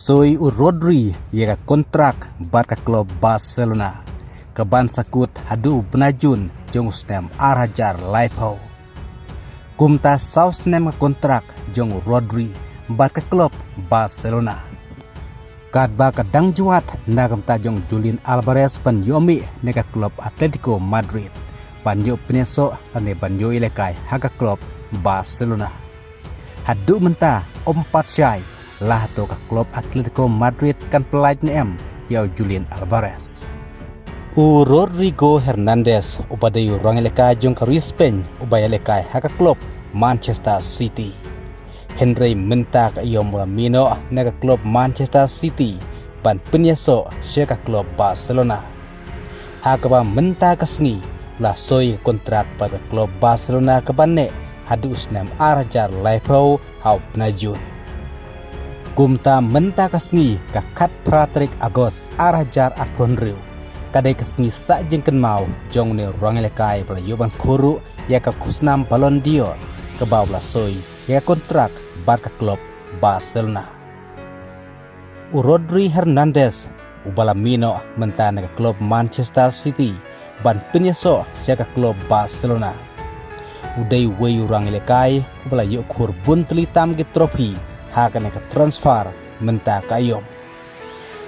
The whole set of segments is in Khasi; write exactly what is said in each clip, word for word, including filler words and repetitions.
Soi u Rodri ïa ka kontrak bad ka klub Barcelona, ka ban sa kut haduh u bnai Jun jong u snem ar hajar laiphew. Kumta saw snem ka kontrak jong u Rodri bad ka klub Barcelona. Katba ka dang jwat na ka bynta jong u Julian Alvarez ban ïoh mih na ka klub Atletico Madrid, ban ïoh pynïasoh lane ban ïoh ïalehkai ha ka klub Barcelona. Haduh mynta ym pat shai la hato ka klub Atletico Madrid kan pyllait ne em ïa u Julian Alvarez. U Rodrigo Hernandez, uba dei u rangïalehkai jong ka ri Spain, uba ïalehkai ha ka klub Manchester City. Hynrei mynta ka aïom u la mih noh na ka klub Manchester City ban pynïasoh sha ka klub Barcelona. Ha kaba mynta ka sngi u la soi ka kontrak bad ka klub Barcelona ka ban neh haduh u snem ar hajar laiphew ha u bnai Jun. Kumta mynta ka sngi, ka khatphra tarik Agos ar hajar arphew hynriew, ka dei ka sngi sah jingkynmaw jong une u rangïalehkai ba la ïoh ban khuruh ïa ka khusnam Ballon d'Or, kaba u la soi ïa ka kontrak bad ka klub Barcelona. U Rodri Hernandez, uba la mih noh mynta na ka klub Manchester City ban pynïasoh sha ka klub Barcelona, u dei uwei u rangïalehkai uba la ïoh khur bun tylli tam ki trophy ha kane ka transfer mynta ka aïom.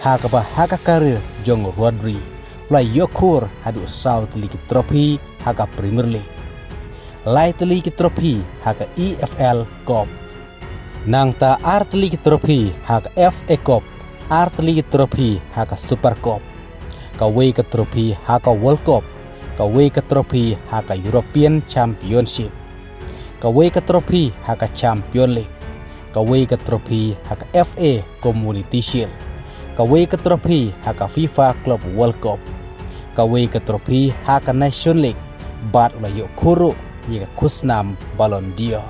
Ha kaba ha ka career jong u Rodri u la ïoh khur haduh saw tylli ki trophy ha ka Premier League, lai tylli ki trophy ha ka E F L Cup, nangta ar tylli ki trophy ha ka F A Cup, ar tylli ki trophy ha ka Super Cup, kawei ka trophy ha ka World Cup, kawei ka trophy ha ka European Championship, kawei ka trophy ha ka Champion League, kawei ka trophy ha ka F A Community Shield, kawei ka trophy ha ka FIFA Club World Cup, kawei ka trophy ha ka Nation League, bad u la ïoh khur ruh ïa ka khusnam Ballon d'Or.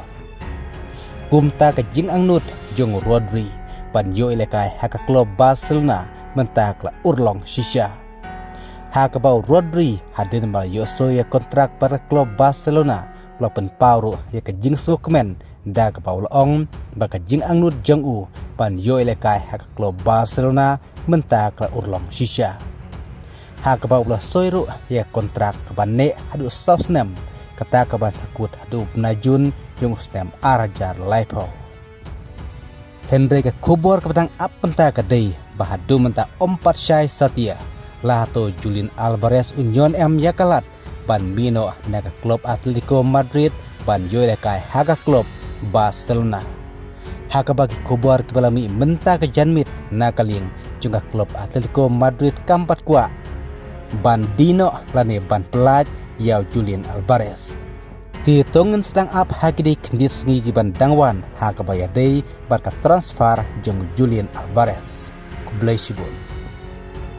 Kumta ka jingangnud jong u Rodri ban ïoh ïalehkai ha ka klub Barcelona mynta ka la urlong shisha. Ha kaba u Rodri hadien ba la ïoh soi ïa ka kontrak bad ka klub Barcelona, u la pynpaw ruh ïa ka jingsngewkmen da kaba u la ong ba ka jingangnud jong u ban ïoh ïalehkai ha ka klub Barcelona mynta ka la urlong shisha. Ha kaba u la soi ruh ïa ka kontrak ka ban neh haduh saw snem, kata ka ban sa kut haduh u bnai Jun jong u snem ar hajar laiphew. Hynrei ka khubor kaba dang ap mynta ka dei ba haduh mynta ym pat shai satia la hato u Julian Alvarez un ïoh ne em ïa ka lad ban mih noh na ka klub Atletico Madrid ban ïoh ïalehkai ha ka klub Barcelona. Ha kaba ki khubor kiba la mih mynta ka janmiet na ka liang jong ka klub Atletico Madrid kam pat kwah ban die noh lane ban pyllait ïa u Julian Alvarez. Te to ngin sdang ap ha ki dei khyndiat sngi ki ban dang wan ha kaba ïadei bad ka transfer jong u Julian Alvarez. Khublei shibun.